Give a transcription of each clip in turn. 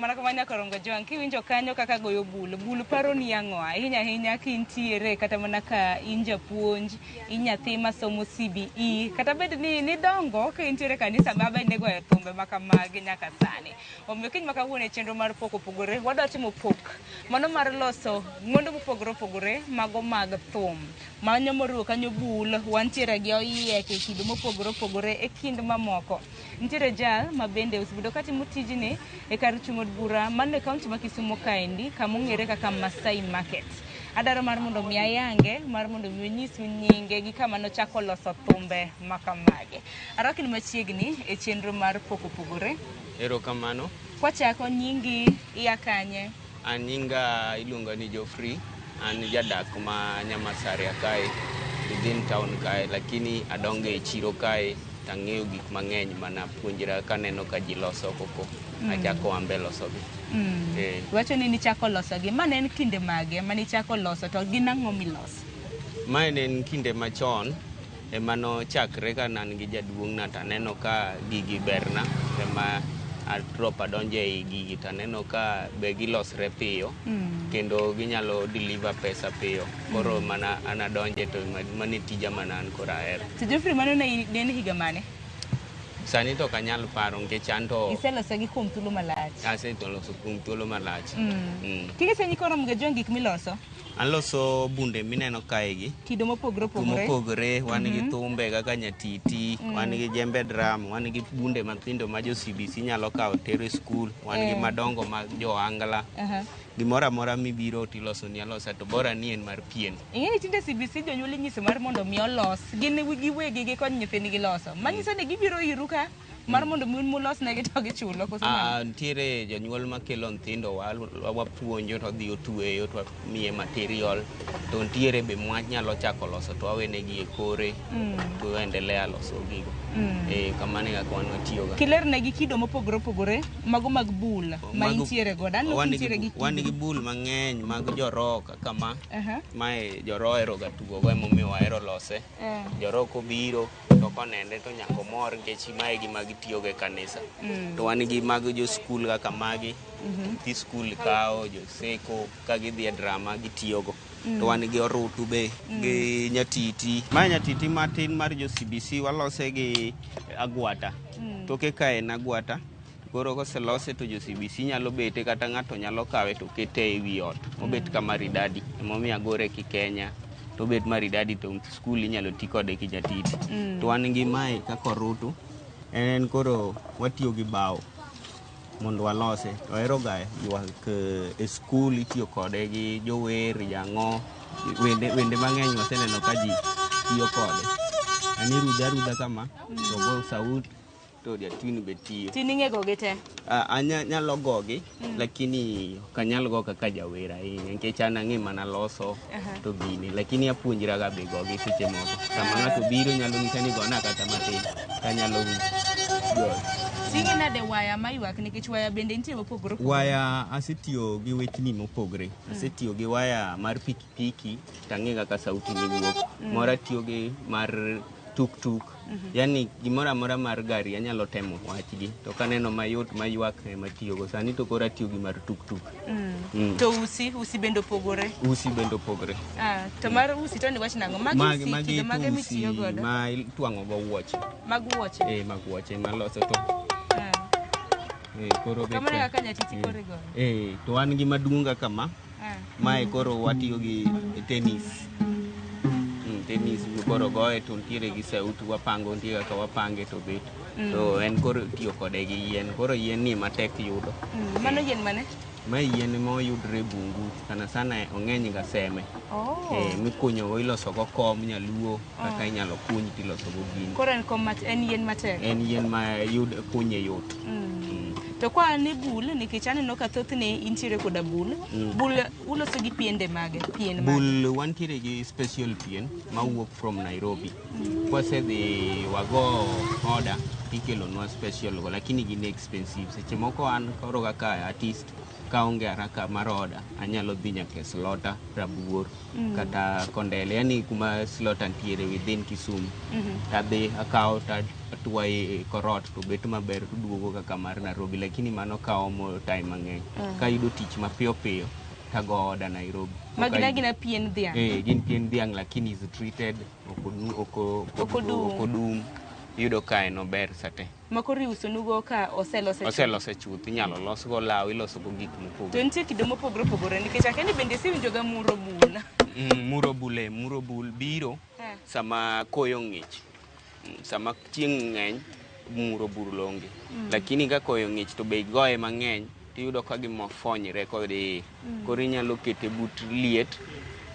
Mana kama Nyakorongo Joang, kiwinjo kanyo kaka goyo bul, bul paroni ang'o? Ahinya ahinya kintiere kata mana ka in japuonj, in nyathi masomo CBE, kata bed ni nidongo ka intiere kanisa ma be nigoyo thumbe ma kamagi nyaka sani. Omiyo kiny ma kawuono e chenro mar pok opogore, wadwa timo pok mano mar loso ng'ondo mopogore opogore mago mag thum. Manyo moriwo kanyo bul, wantiere gi oyieke e kido mopogore opogore e kind mamoko. Nitiere jal ma bende osebedo katimo tijni e kar chung' od bura man e kaunti ma Kisumo kaendi kama ong'ere kaka Masai Market. Adwaro mar mondo mi ayange mar mondo mi onyisu nyinge gi kama nochako loso thumbe ma kamagi. Arwakni machiegni e chenro mar pok opogore. Erokamano. Kwachako nyingi ia kanye? An nyinga iluonga ni Geoffrey, an jadak ma Nyamasaria kae, within town kae, lakini adongo e chiro kae tang'eyo gik mang'eny mana puonjra kaneno ka ji loso koko achako an be losogi. Eh. Iwacho ni nichako losogi. Ma ne en kinde mage ma nichako loso to gin ang'o miloso? Mae ne en kinde machon ema nochakre ka ne an gi jaduong'na to aneno ka gigi berna ema adrop adonjo ei gigi to aneno ka be gilosre piyo kendo ginyalo deliver pesa piyo koro mana an adonje to mano e tija mana an koro ahero. To Geoffrey mano ne en higa mane? Sani to ok anyal paro nikech an to Iselosogi kuom thuolo malach. aseloso kuom thuolo malach. Kikise nyikwa Ramogi Ajwang' gik miloso? Aloso bunde mineno kae gi. Kido mopogore opogore. Mopogore, wan gi thumbe kaka nyatiti, wan gi jembe drum, wan gi bunde mathindo ma jo CBC nyalo kawo tero e skul, wan gi madongo mag jo ohangla. Gimoro amora mibiro tiloso ni alosa to bora ni en mar pien. Ing'e ni tinde CBC jonyuol inyiso mar mondo mi olos, gin giwegi gikony nyithindgi loso. Manyiso ni gibiro iru ka mar mondo mi un mulosnegi to gichulo koso nang'o? Nitiere jonyuol makelo nyithindo wapuonjo to odhi otweyo to wamiye material to nitiere be mwanyalo chako loso to wawenegi e kore to waendelea loso gigo. Kamano e kaka wan watiyoga. Kilernegi kido mopogore opogore mago mag bul ma intiere godo. Aneno ka intiere gi Wan gi bul mang'eny mag joro kaka ma. Mae joro ohero ga tugogo emomiyo wahero lose. Joro kobiro to konene to nyaka omor nikech mae e gima gitiyogo e kanisa. To wan gi mag jo skul kaka magi. Nyithi skul kawo, joseko ka gidhi e drama gitiyogo. To wan gi orutu be gi nyatiti. Mae nyatiti matin mar jo CBC walose gi agwata. Toke kae en agwata. Koro koselose to jo CBC nyalo bete kata ng'ato nyalo kawe to kete e wi ot. Obet ka maridadi. Emomiyo agore kikenya. To obet maridadi to skul inyalo ti kode kinyatiti. To wan gi mae kaka orutu. En koro watiyo gi bao mondo walose. To ohero ga ywak e skul itiyo kode gi jower, jang'o, wende mang'eny waseneno ka ji tiyo kode. En irudhe arudha kama to go sauti to jatwin be tiyo. Tin ing'e gogi te? Anyalo gogi lakini ok anyal go kaka jawer ahinya nikech an ang'e mana loso to gini lakini apuonjra ga be gogi seche moko. Sama ng'ato biro nyalo nyisa ni gona kata matin tanyalo goyo. Ting'e nade waya maywak nikech waya bende nitie mopogore opogore. Waya asetiyo gi wechni mopogre. Asetiyo gi waya mar pikipiki tang'e kaka sauti ni wuok. Moro atiyo gi mar tuk tuk. Yani gimoro amora mar gari anyalo temo wachgi to kaneno mayot maywak ema atiyogo. Sani to koro atiyo gi mar tuk tuk. To usi bende opogore. Usi bende opogore. To mar usi to niwach nang'o? Magi usi kido mage mitiyo godo? Ma itwang'o go wuoche. Mag wuoche? Mag wuoche maloso to. Koro bet Kamano ka. kaka nyatiti koro igoyo. To wan gi maduong' kaka ma. Mae koro watiyo gi tennis. Tennis koro goye to nitiere gi sauti wapango, nitie kaka wapange to bet. To en koro tiyo kode gi yien. Koro yien ni ema tek yudo. Mano yien mane? Mae yien ma oyudre e bungu, sana sana ong'eny ga seme. Mikunyo go iloso go kom nyaluo, kaka inyalo kuny tiloso go gini. Koro en kom en yien matek? En yien ma kunye yot. To kwa ni bul, nikech aneno ka thothne intiere koda bul. Bul uloso gi piende mage? Pien mage? Bul wantiere gi special pien mawuok from Nairobi. Kwasedhi wago order tikelonwa special go, lakini gin expensive. Seche moko an koro kaka artist kaonge haraka mar order, anyalo dhi nyaka e slaughter, Rabuor, kata Kondele, yani kuma slaughter nitiere within Kisumu. Tadhi akawo Tatwaye e korot to bet maber to duogo kaka mar Nairobi, lakini mano kawo mo time mang'eny. Kayudo tich mapiyo piyo tago order Nairobi. Ma Ok gin ayudo- agina pien dhiang'. Eh, gin pien dhiang' lakini is treated, ok Ok odum. ok odum. Iyudo ka en ober sate. Ma koro iusonugo ka oselose chuth. Oselose chuth, inyalo losgo law, ilosogo gik mopogore. To nitie kido mopogore opogore nikech akia ni bende isewinjoga muro bul. Muro bul e, muro bul biro sama koyo ng'ich. Sama chieng' ng'eny, muro bul onge. Lakini ka koyo ng'ich to be igoye mang'eny, tiyudo ka gima fonyre kod iye. Koro inyalo kete but liet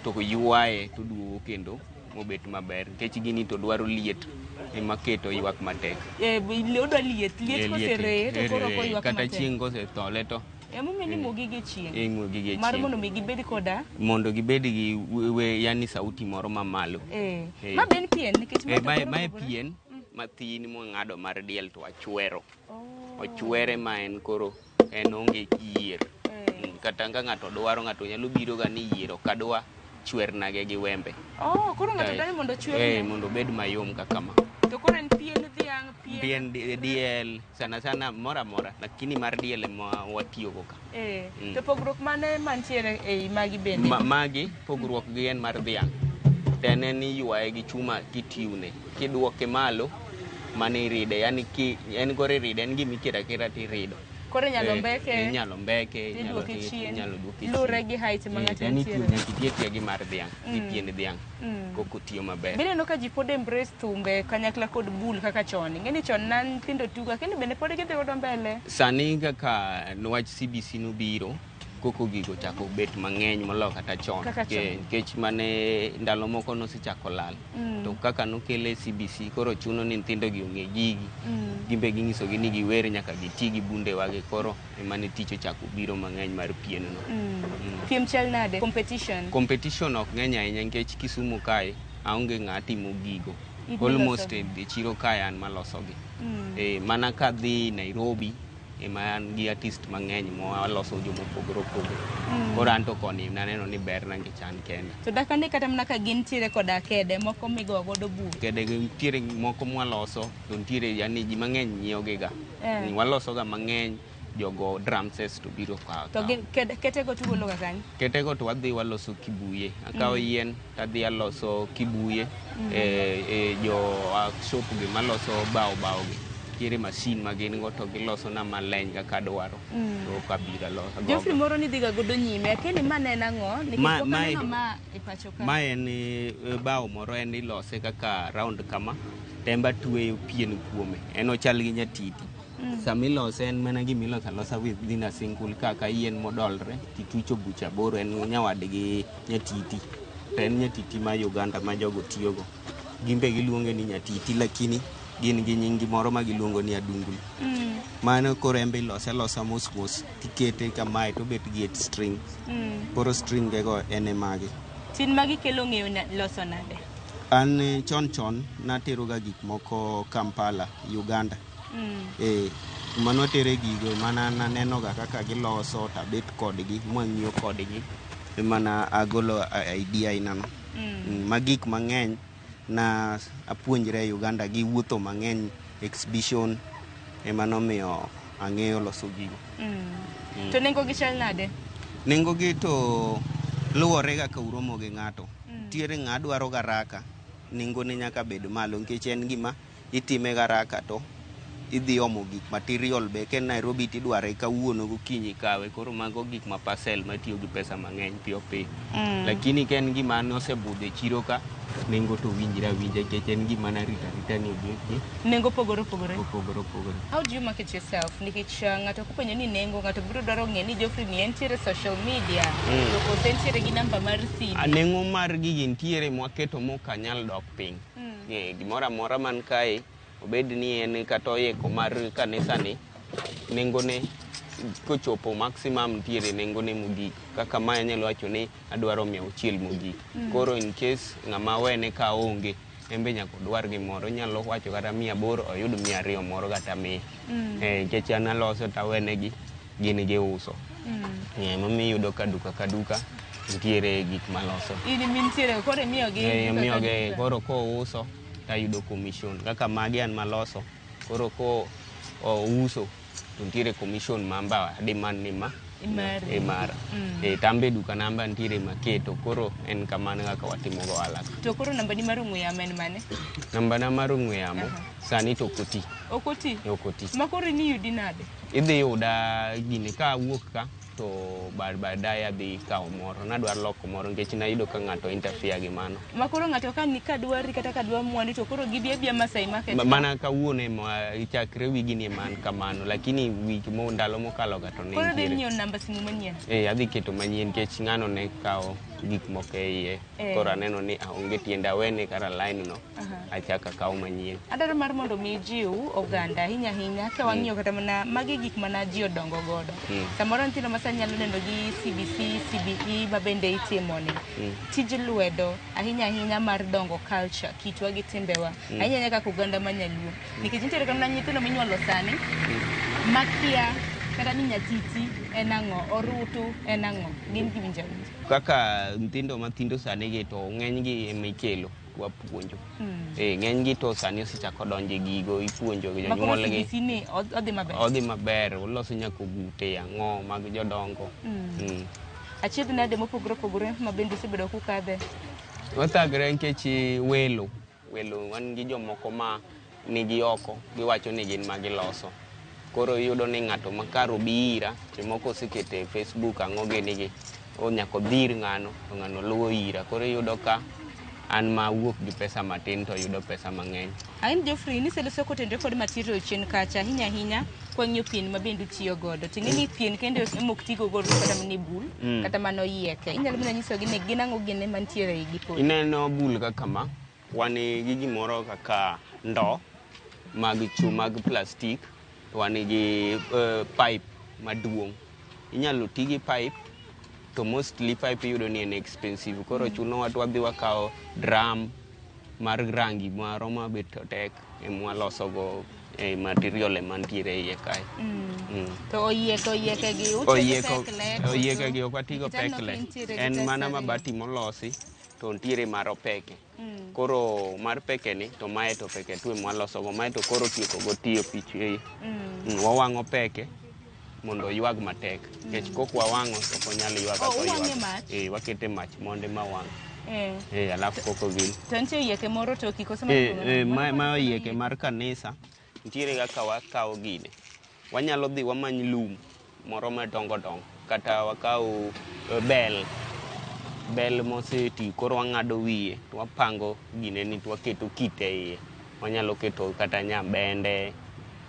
to ywaye to duogo kendo mobet maber. Nikech gini to dwaro liet ema keto ywak matek. Eh, odwa liet, liet Eh, kosereye to koro ok oywak kata matek. chieng' kosethole to Emomiyo ni imogi gi chieng'. imogi gi Mar chieng'. mondo mi gibed koda. Mondo gibed gi yani sauti moro mamalo. Eh. Eh. Ma be en pien nikech ma Eh, to mae koro mae opogore. pien mathin mwang'ado mar diel to achwero. Oh. Ochwere ma en koro en onge yier. Eh. Kata ka ng'ato dwaro, ng'ato nyalo biro ga ni yier ok adwa, chwernage gi wembe. Oh, koro ng'ato dwaro ni mondo ochwerne. Eh, mondo obed mayom kaka ma. To koro en pien dhiang', pien Pien diel sana sana moro amora, lakini mar diel ema watiyogo ka. Eh. To pogruok mane mantiere ei magi bende? Magi pogruok gi en mar dhiang'. To en en iywaye gi chuma kitiune. Kiduoke malo, mano iride. Yani ki, en koro iride, en gima iketo aketa tirido. Koro inyalo Eh, mbeke. Inyalo mbeke, inyalo Iduoke rit, chien. inyalo duoke chien. Luwore gi height ma Eh, ng'ato to en itiyo nitiere. nyaka iti atiya gi mar dhiang', gi pien dhiang'. Koko tiyo maber. Be ineno ka ji pod embrace thumbe kanyakla kod bul kaka chon. Ing'e ni chon na nyithindo tugo, lakini bende pod gidhi godo mbele. Sani kaka niwach CBC nobiro, koko gigo chako bet mang'eny moloyo kata chon. Kaka chon. Nikech mane ndalo moko nosechako lal. To kaka nokele CBC, koro chuno ni nyithindo gi ong'e gigi. Gimbe ging'isogi ni giwer nyaka giti gi bundewagi, koro ema ne tich ochako biro mang'eny mar pien no. Piem chal nade? Competition. Competition ok ng'eny ahinya nikech Kisumu kae aonge ng'a timo gigo. In Almost milosogi. e chiro kae an malosogi. Eh, mana kadhi Nairobi ema an gi artist mang'eny mawaloso jomopogore opogore. Koro an to koni naneno ni berna nikech an kenda. To dakane kata mana ka gintiere koda kede moko migoyo godo bul. Kede gi nitiere moko mwaloso to nitiere yani ji mang'eny nyiewo gi ga. Eh. Waloso ga mang'eny, jogo drum sets to biro kawo. To gin ketego tugolo ga kanye? Ketego to wadhi waloso kibuye. Akawo yien tadhi aloso kibuye e jo shop gi maloso bao bao gi. Nitiere masin ma gin go to giloso na maleny kaka adwaro. To kabiro aloso. Geoffrey moro ni dhiga godo nyime. Akia ni ma ne en ang'o? Nikech pok aneno ma e pacho ka. Ma en bao moro, en ilose kaka round kama, to en be atweyo pien kuome. En ochal gi nyatiti. Sama ilose en mana gima iloso alosa within a single kaka yien modolre titucho bucha aboro, en nyawadgi nyatiti. To en nyatiti ma Uganda ma jogo tiyogo. Gin be giluonge ni nyatiti lakini gin gi nying moro ma giluongo ni adungulu. Mano koro en be ilose alosa mos mos tikete kamae to obet gi 8 string. Koro string go en e magi. Tin magi kelo ng'eyo loso nade? An chon chon natero ga gik moko Kampala, Uganda. Eh, kuma nwatere gigo mana naneno ga kaka giloso tabet kodgi mwang'iyo kodgi mana agolo idea inano. Ma gik mang'eny na apuonjre Uganda gi wuotho mang'eny exhibition ema nomiyo ang'eyo loso gigo. To nengo gi chal nade? Nengo gi to luwore kaka uromo gi ng'ato. Nitiere ng'a dwaro garaka, nengo ne nyaka bed malo nikech en gima itime garaka to idhi omo gik material be ka en Nairobi tidware kawuono gokinyi kawe, koro mago gik ma parcel matiyo gi pesa mang'eny piyo piyo. Lakini ka en gima nosebudho e chiro ka, nengo to winjre awinja nikech en gima narito arita ni obi Nengo opogore opogore. Opogore opogore. How do you market yourself? Nikech ng'ato kopenjo ni nengo, ng'ato biro dwaro ng'eyo ni Geoffrey ni entiere social media, to koso entiere gi namba mar simu. Nengo mar gigi nitiere mwaketo mok anyal dok piny. Gimoro amora man kae, obed ni en kata oyeko mar kanisa ni, nengone kochopo maximum nitiere nengone mogik. Kaka mae anyalo wacho ni adwaro 600 mogik. Koro in case ng'ama wene ka onge, en be nyaka odwar gimoro. Onyalo wacho kata 800 oyud 200 moro kata 100. Nikech an aloso tawenegi, gin giuso. Emomiyo iyudo ka duka ka duka nitiere gik maloso. In mintiere koro imiyogi duka ka Imiyogi duka. koro kouso tayudo commission. Kaka magi an maloso Koro ko ouso to nitiere commission ma amba demand ni ma Mari. e mara. Tambe duka namba nitiere maketo koro en kamano kaka watimo go ohala. To koro namba ni mar ong'we yamo en mane? Namba na mar ong'we yamo sani to ok oti. Ok oti? Ok oti. Ma koro ni yudi nade? Idhi yuda gini ka awuok ka to baadaye adhi kawo moro. Nadwaro loko moro nikech nayudo ka ng'ato interfere gi mano. Ma koro ng'ato ka ni kadwari kata kadwa mwandu to koro gibi abiya Masai Market. Mana kawuono ema chakre wigni ema an kamano, lakini wik mo ndalo mokalo ga to ne Koro dhi nitiere. nyiewo namba simu manyien. Adhi keto manyien nikech ng'ano ne kawo gik moko e iye. Koro aneno ni onge tiende awene kara line no. Achako akaw manyien. Adwaro mar mondo mi ijiw oganda ahinya ahinya ka wang'iyo kata mana magi gik mana ji odongo godo. Samoro nyithindo ma sani nyalo neno gi CBC, CBE ma bende itimo ni. Tij lwedo ahinya ahinya mar dongo culture, kitwa gi timbewa. Ahinya ahinya kaka oganda ma nyaluo. Nikech nitiere kata mana nyithindo minyuolo sani makia kata ni nyatiti en ang'o, orutu en ang'o, gin giwinjo awinja. Kaka nyithindo mathindo sani gi to ng'eny gi ema ikelo wapuonjo. Ng'eny gi to sani osechako donjo e gigo, ipuonjo gi Ma koro jonyuol gi. CBC ni odhi maber. Odhi maber, oloso nyaka ogute, ang'o mag jodongo. Achiedh nade mopogore opogore ma bende usebedo kukadhe? Wathagre nikech welo, welo wan gi jomoko ma nigi oko, giwacho ni gin ma giloso. Koro iyudo ni ng'ato ma kar obi ira, jomoko osekete e Facebook ang'o gini gi, nyaka odhi ir ng'ano, to ng'ano luwo ira. Koro iyudo ka an ma awuok gi pesa matin to yudo pesa mang'eny. Ain Geoffrey, niseloso kotenore kod material chien kacha ahinya ahinya kwang'iyo pien ma bende utiyo godo. Ting'e ni pien kende ema ok tigo godo kata mana e bul, kata mana oyieke. Inyalo mana nyisogi ni gin ang'o gine mantiere ei gi podi. Ineno bul kaka ma, wan gi gimoro kaka ndo mag mag plastic, to wan gi pipe maduong'. Inyalo ti gi pipe to mostly pipe iyudo ni en expensive. Koro chunowa to wadhi wakawo drum mar rangi moro mabet tek ema walosogo material ema nitiere e iye kae. To oyieke oyieke gi utiyo gi pekle, koso? Oyieke gi ok watigo Nikech aneno pekle. kintiere gi En test mana ariyo. mabati molosi to nitiere mar opeke. Koro mar peke ni to mae to peke tu ema walosogo. Mae to koro tieko go tiyo pich. Wawang'o peke mondo oywag matek. Nikech kok wawang'o to ok onyal ywak Oh, kaka uwang'e oywak. mach? Wakete mach monde mawang'. Alafu koko gin. To nitie oyieke moro toki koso Ma oyieke mar kanisa nitiere kaka wakawo gine. Wanyalo dhi wamany lum moro madongo dongo kata wakaw bel. Bel moseti koro wang'ado wiye to wapango gine ni to waketo kite e iye. Wanyalo keto kata nyabende,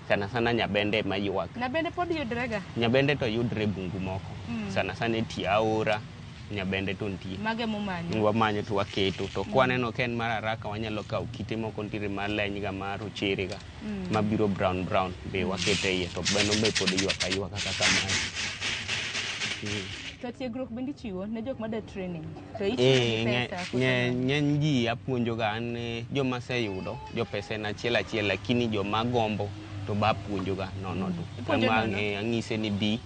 sana sana nyabende ema ywak. Nyabende pod yudre ga? Nyabende to yudre e bungu moko. Sana sana e tie aora, nyabende to nitie. Mage mumanyo? Wamanyo to waketo. To kwaneno ka en mar haraka wanyalo kawo kite moko nitiere maleny ga marochere ga mabiro brown brown be waketo e iye to mano be pod ywak aywaka kaka mae. To tiegruok bende ichiwo ne jok mada training? To ichiwo gi pesa? Koso nade? Ng'eny ji apuonjo ga an joma aseyudo jopesa en achiel achiel lakini joma gombo to be apuonjo ga nono to. Ipuonjo nono? Ang'ise ni bi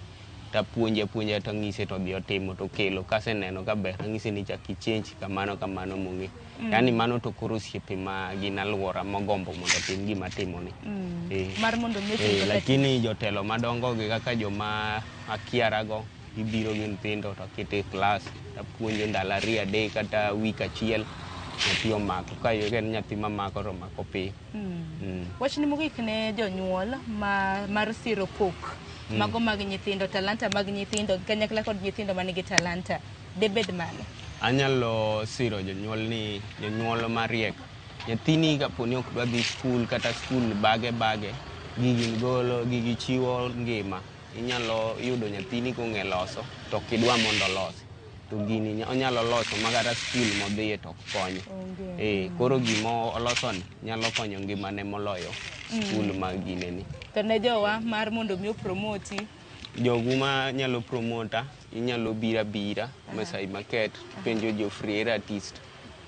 tapuonje apuonja tang'ise to odhi otimo tokelo kaseneno ka ber ang'ise ni chak ichange kamano kamano mong'e. Yaani mano to koro osiepe ma gin alwora mogombo mondo otim gima atimoni. Mar mondo mi otim kaka Lakini jotelo madongo gi kaka joma akiara go gibiro gi nyithindo to aketo e klas tapuonjo ndalo 2 3 kata wik achiel nyathi omako ka en nyathi mamako to omako piyo. Wachni mogik ne jonyuol ma mar siro pok mago mag nyithindo, talanta mag nyithindo kanyakla kod nyithindo manigi talanta debed mane? Anyalo siro jonyuol ni jonyuol mariek. Nyathini kaponi ok dwa dhi skul kata skul bage bage, gigi golo gigi chiwo ngima. Inyalo yudo nyathini kong'e loso to ok idwa mondo olosi. To gini onyalo loso ma kata skul modhiye to ok konye. Koro gima olosoni nyalo konyo ngimane moloyo skul ma gineni. To ne jowa mar mondo mi opromoti? Jogu ma nyalo promota, inyalo biro abira Masai Market, penjo Geoffrey Artist,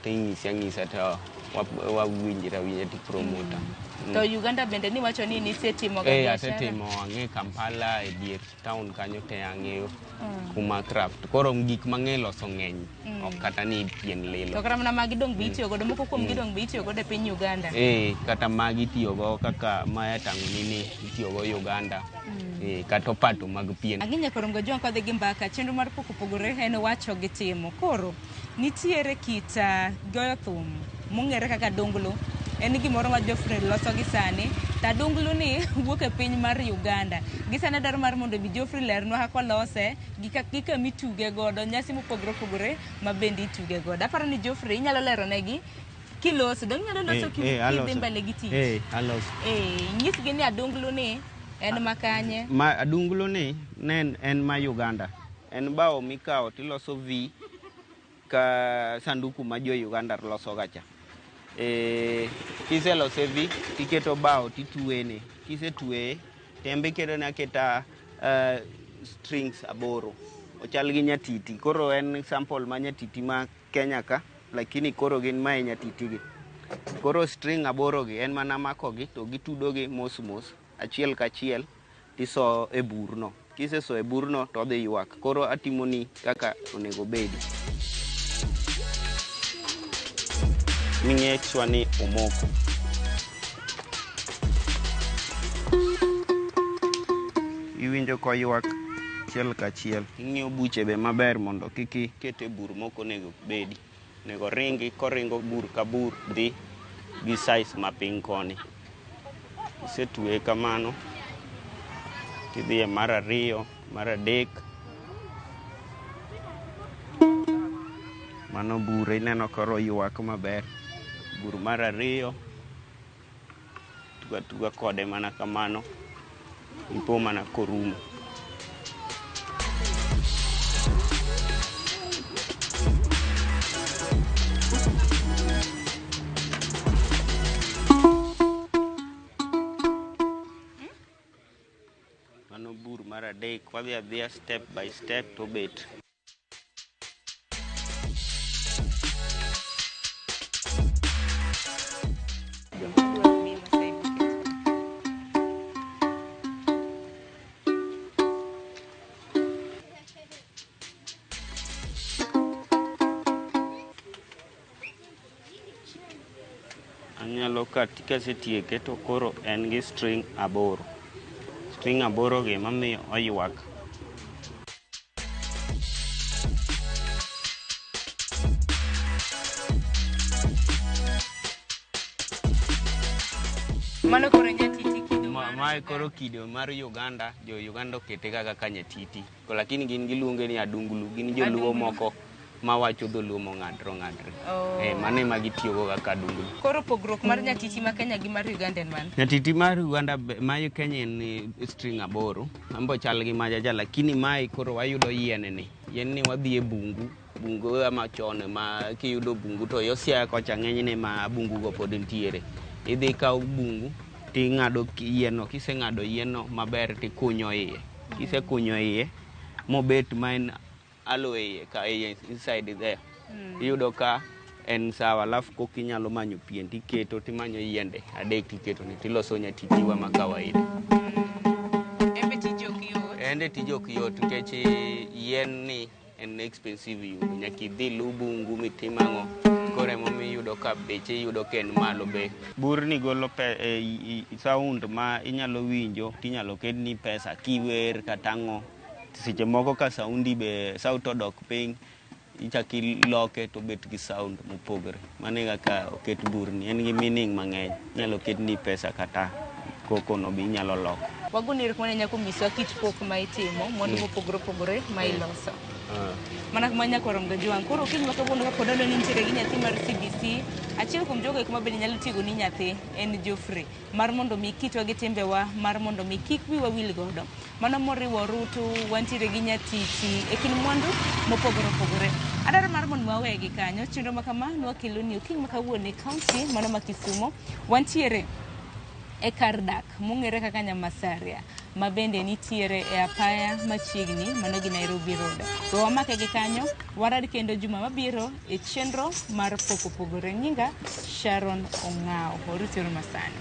to inyisi ang'isa to Wawinjre awinja ti promoter. To Uganda bende niwacho ni nisetimo ga Eh, biashara? asetimo ang'e Kampala e dier town kanyo te ang'eyo kuma craft. Koro gik mang'e loso ng'eny, ok kata ni pien lilo. To kata mana magi dong be itiyo godo, moko kuom gi dong be itiyo godo e piny Uganda. Eh, kata magi itiyogo kaka maya tang'oni ni itiyogo Uganda. Eh, kata opato mag pien. Ang'e nyakoro Ngojwang' kodhi gi mbaka chenro mar pok opogore en wacho gi timo. Koro nitiere kit goyo thum mong'ere kaka donglo. En gimoro ma Geoffrey loso gi sani. To adunglo ni wuok e piny mar Uganda. Gi sani adwaro mar mondo mi Geoffrey lernwa kaka olose gi kama ituge godo, nyasi mopogore opogore ma bende ituge godo. Aparo ni Geoffrey inyalo lero negi kiloso. Dong inyalo loso kidhi mbele gi tich. Aloso. Nyisgi ni adunglo ni en makanye. Ma adunglo ni ne en ma Uganda. En bao mikawo tiloso V ka sanduku ma jo Uganda loso gacha. Kiselose V tiketo bao titwene. Kisetweye tembe iketo ne aketa strings 8. Ochal gi nyatiti. Koro en sample ma nyatiti ma Kenya ka, lakini koro gin mae nyatiti gi. Koro string 8 gi en mana mako gi to gitudo gi mos mos achiel ka achiel tiso e burno. Kiseso e burno to odhi ywak. Koro atimo ni kaka onego bedi. Ming'e chwa ni omoko. Iwinjo koywak achiel ka achiel. Ing'iyo buche be maber mondo kik iket e bur mok onego bedi. Onego ringi koringo bur ka bur dhi gi size mapiny koni. Isetweye kamano tidhi e mar 2, mar 3. Mano bure ineno koro ywak maber. Bur mar 2 tuga tuga kode mana kamano. Ipo mana korumo. Mano bur mar 3, wadhi adhiya step by step to bet. Anyalo kasetieke to koro en gi string 8. String 8 gi mamiyo oywak. Mano koro nyatiti kido mar Mae koro kido mar Uganda, jo Uganda okete kaka nyatiti. Lakini gin giluonge ni adunglu, gin joluo moko mawacho dholuo mong'adre ong'adre. Mano ema gitiyogo kaka adunglu. Koro pogruok mar nyatiti ma Kenya gi mar Uganda en mane? Nyatiti mar Uganda ma Kenya en string 8, ambo chal gi majaja, lakini mae koro wayudo yien ni. Yien ni wadhi e bungu, bungu ama chon ma kiyudo bungu to yo Siaya kocha ng'enyne ma bungu go pod nitiere. Idhi ikawo bungu ting'ado yien no, kiseng'ado yien no maber tikunyo iye. Kisekunyo iye mobet ma en aloe iye ka iye inside there. Iyudo ka en sawa, alafu koka inyalo manyo pien tiketo timanyo yiende 3 tiketo ni tiloso nyatitiwa ma kawaida. Embe tije ok yot. Ende tije ok yot nikech yien ni en expensive yudo. Nyaka idhi ilu bungu mitim ang'o. Koro emomiyo iyudo ka beche iyudo ka en malo be. Burni golo sound ma inyalo winjo tinyalo ketni pesa kiwer kata ang'o. Seche moko ka soundi be sauti odok piny ichak iloke to obet gi sound mopogore. Mano e kaka oket burni. En gi meaning mang'eny. Inyalo ketni pesa kata koko no be inyalo loko. Wagoni erokamano ahinya kuom nyisowa kit pok ma itimo, mwandu mopogore opogore ma iloso. Mana kuma nyaka rom ga Jwang'. Koro kiny ma kawuono kapod aneno ni nitiere gi nyathi mar CBC, achiel kuom jogo eko ma bende nyalo tiego ni nyathi en Geoffrey. Mar mondo mi kitwa gi timbewa, mar mondo mi kik wiwa wil godo. Mano moriwo orutu, wantiere gi nyatiti e kind mwandu mopogore opogore. Adwaro mar mondo wawegi kanyo, chenro ma kama nwakelo ni okinyi ma kawuono e kaunti mano ma Kisumo. Wantiere e kar dak mong'ere kaka Nyamasaria ma bende nitiere e apaya machiegni mano gi Nairobi Road. We wamake gi kanyo, warad kendo juma mabiro e chenro mar Pok Opogore. Nyinga Sharon Ong'awo. Oritiuru masani.